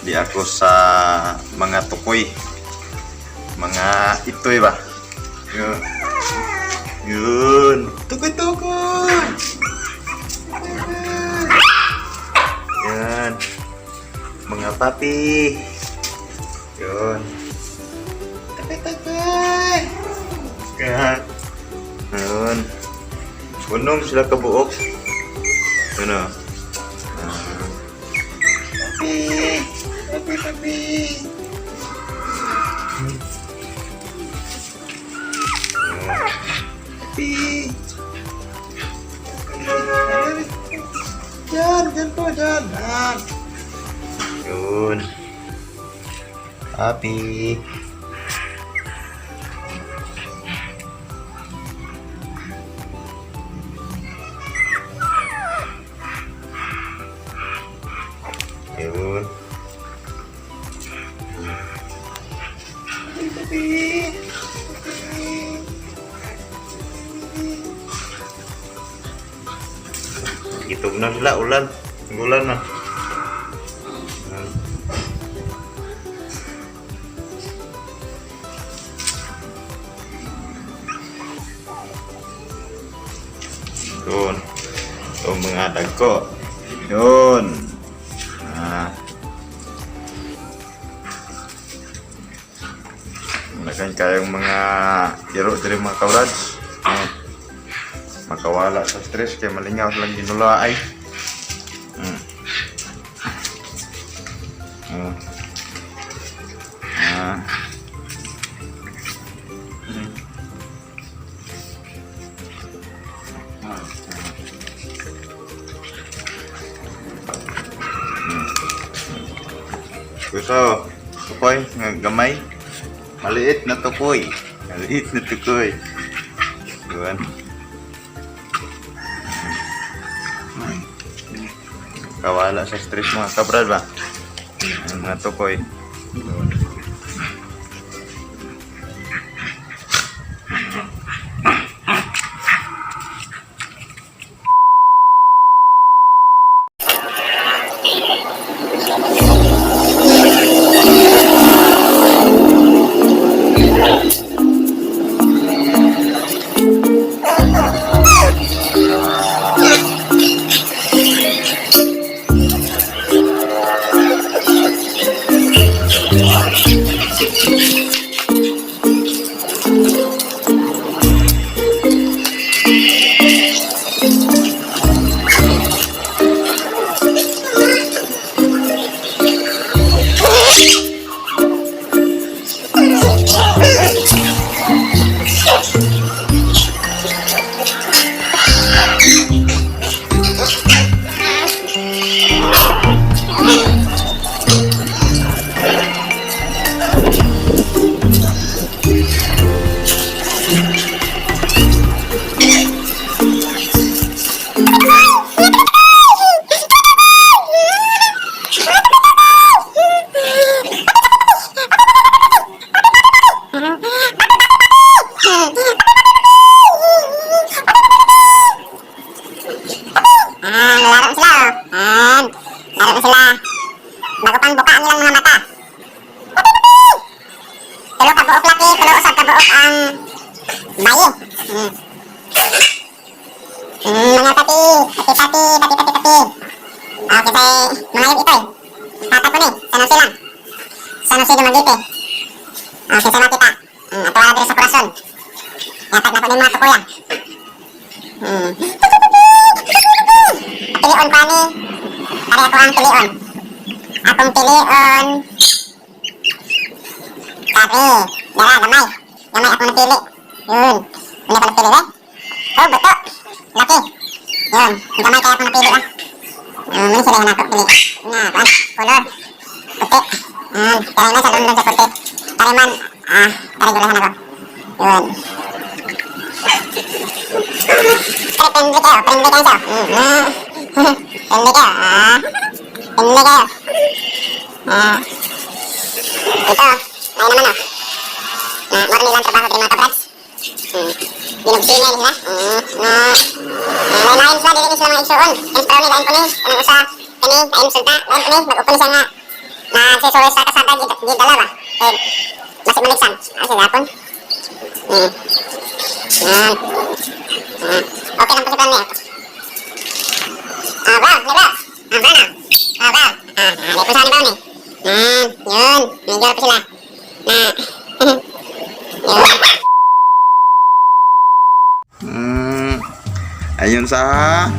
Di ako sa mga tukoy. Mga itoy ba? Yun. Yun. Tukoy-tukoy! Yan. Mga papi. Yun. Tukoy-tukoy! Yan. Yun. Unom sila kabuok. Ano? Papi! Papi, papi! Papi! Diyan, diyan po, diyan. Ah. Yun. Papi. Yun. Papi, papi. Itog na sila, ulan. Ulan na. Yan. Yun. Itong mga dagko. Yun. Ah. Malakan kayong mga iro diri, mga kabrads. Ah. Makawala sa stress kay malingaw lang ginula ay. Ah. Ah. Gusto, tukoy, nga gamay. Maliit na tukoy. Maliit na tukoy. Yun. Kawala sa stress, mga kabrad ba? Ang mga tukoy. Yun. Ah, nalaro sila oh. Ah, laro sila. Bago pang buka ang ilang mga mata. Tulo ka buok laki, tulo usab ka buok ang bayi. Mga papi, papi, papi, papi, papi, papi. Ah, okay, mga yun ito eh. Tata ko ni, San Jose lang. San Jose Dumaguete. Okay, sa makita. Ato wala diri sa corazon. Yatag na ko ni mga tukuya. Pilion ko ani. Pare ako ang pilion. Akong pilion. Sabi, dara, gamay. Gamay akong napili. Yun. Hindi ko napili, eh. Oh, buto. Laki. Yun. Gamay kaya akong napili, ah. Muna sila yung ako pili. Nga, kuan. Color. Puti. Kaya man sa lundon sa puti. Pare man, ah, pare gulahan ako. Yun. Pare, friendly kayo. Friendly kayo siya. Friendly kayo, ah. Friendly kayo. Ah. Ito, may naman oh. Na, mura nilang trabaho diri, mga kabrads. Ginugsinay nila. Na, na, lain sila, dili ni sila mga igsuon. Kaya sa lain po ni, kanang usa, kani, kain sulta, lain po ni, mag-upo ni siya nga. Nagsisuloy sa kasada, gidala ba? Eh, masih maligsan. Ah, sa gapon. Yan. Ah, okay lang po si Brownie. Ah, Brown, ni Brown. Ah, Brown ah. Ah, Brown. Ah, ah, di po sa ni Brownie. Yan, yun. Medyo po sila. Na, yun. Ayun sa ha.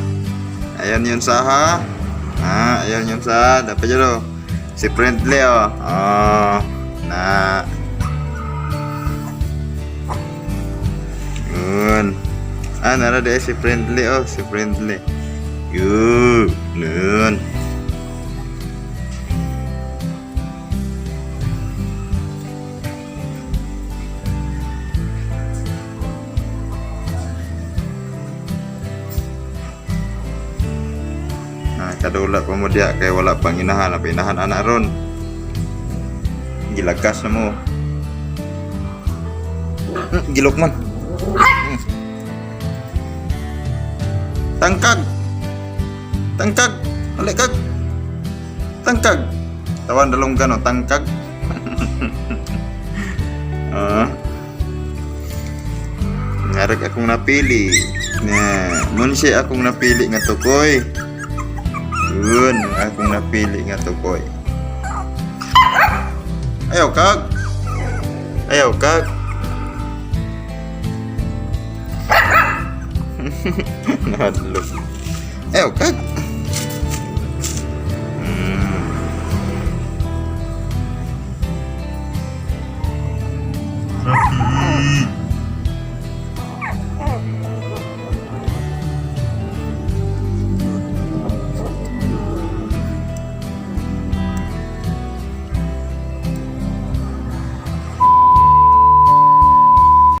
Ayun yun sa ha. Ah, ayun yun sa. Dapat yun oh. Si friendly oh. Oh. Na. Yun. Ah, nara di si friendly oh, si friendly. Yun. Yun. Ah, kadula pa mo diya kay wala pang inahan, apa inahan anak ron. Gilagas na mo. Gilok man. Tangkag. Tangkag. Alikag. Tangkag. Tawan dalong gano tangkag. Ah. Ngarag akong napili. Na, mun siya akong napili nga tukoy. Yun, ang akong napili nga tukoy. Ayaw kag. Ayaw kag. Nahadlok. Ayaw kag.